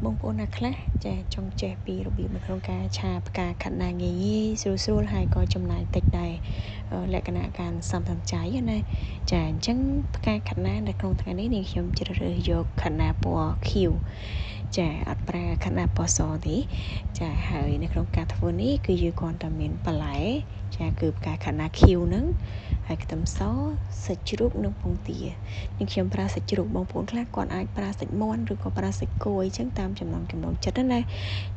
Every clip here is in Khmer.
បងប្អូនណាខ្លះចាចង់ចេះពីរបៀបនៅក្នុងការឆាផ្កាខាត់ណាងាយងាយស្រួលស្រួល ហើយក៏ចំណាយតិចដែរ លក្ខណៈការសំសំចៃណាចា។ អញ្ចឹងផ្កាខាត់ណានៅក្នុងថ្ងៃនេះ នាងខ្ញុំជ្រើសរើសយកខាត់ណាពណ៌ខៀវចា អត់ប្រើខាត់ណាពណ៌សទេចា។ ហើយនៅក្នុងការធ្វើនេះ គឺយើងគ្រាន់តែមានបន្លែចា គឺផ្កាខាត់ណាខៀវហ្នឹង ហើយខ្ទឹមស សាច់ជ្រូក និងពងទា។ នាងខ្ញុំប្រើសាច់ជ្រូក បងប្អូនខ្លះគាត់អាចប្រើសាច់មាន់ ឬក៏ប្រើសាច់គោអីចឹង តាមចំណង់ចំណូលចិត្តណា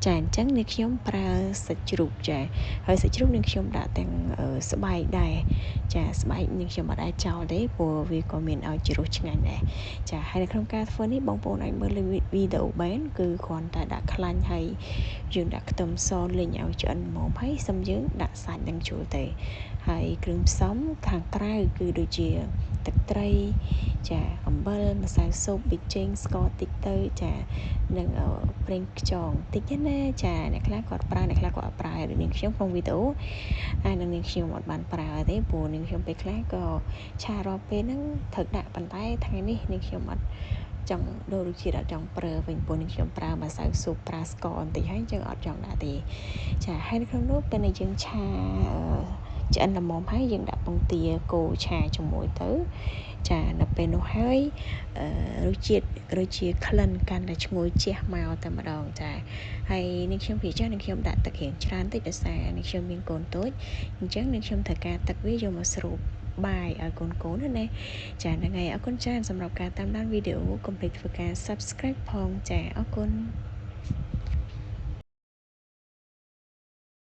ចា។ អញ្ចឹងនាងខ្ញុំប្រើសាច់ជ្រូកចា ហើយសាច់ជ្រូកនាងខ្ញុំដាក់ទាំងស្បែកដែរចា។ ស្បែកនាងខ្ញុំអត់អាចចោលទេ ព្រោះវាក៏មានឲ្យជ្រសឆ្ងាញ់ដែរចា។ ហើយនៅក្នុងការធ្វើនេះ បងប្អូនអាចមើលលើវីដេអូបាន គឺគ្រាន់តែដាក់ខ្លាញ់ ហើយយើងដាក់ខ្ទឹមសលីងឲ្យឆ្អិនហ្មង ហើយសិមយើងដាក់សាច់នឹងចូលទៅ ហើយគ្រឿងផ្សំខាងក្រៅគឺដូចជាទឹកត្រីចា អំបិល ម្សៅស៊ុប ប៊ីចេង ស្ករតិចទៅចា និងប្រេងខ្យងតិចណាចា។ អ្នកខ្លះគាត់ប្រើ អ្នកខ្លះគាត់អត់ប្រើ ដូចនាងខ្ញុំក្នុងវីដេអូអានឹង នាងខ្ញុំអត់បានប្រើទេ ព្រោះនាងខ្ញុំពេលខ្លះក៏ឆារាល់ពេលហ្នឹងត្រូវដាក់ ប៉ុន្តែថ្ងៃនេះនាងខ្ញុំអត់ចង់ដូររសជាតិ អត់ចង់ប្រើវិញ ព្រោះនាងខ្ញុំប្រើម្សៅស៊ុប ប្រើស្ករបន្តិចហើយ អញ្ចឹងអត់ចង់ដាក់ទេចា។ ហើយនៅក្នុងនោះ ពេលដែលយើងឆាឆ្អិនល្មមហើយ យើងដាក់ពងទាគោឆាជាមួយទៅចា។ នៅពេលនោះហើយ រសជាតិដូចជាក្លិនកាន់តែឈ្ងុយជះមកតែម្ដងចា។ ហើយនាងខ្ញុំពីចាស់ នាងខ្ញុំដាក់ទឹករៀងច្រើនតិច ដោយសារនាងខ្ញុំមានកូនតូច អញ្ចឹងនាងខ្ញុំត្រូវការទឹកវាយកមកស្រូបបាយឲ្យកូនកូនណាចា។ ហ្នឹងហើយ អរគុណច្រើនសម្រាប់ការតាមដានវីដេអូ កុំភ្លេចធ្វើការ Subscribe ផងចា អរគុណ។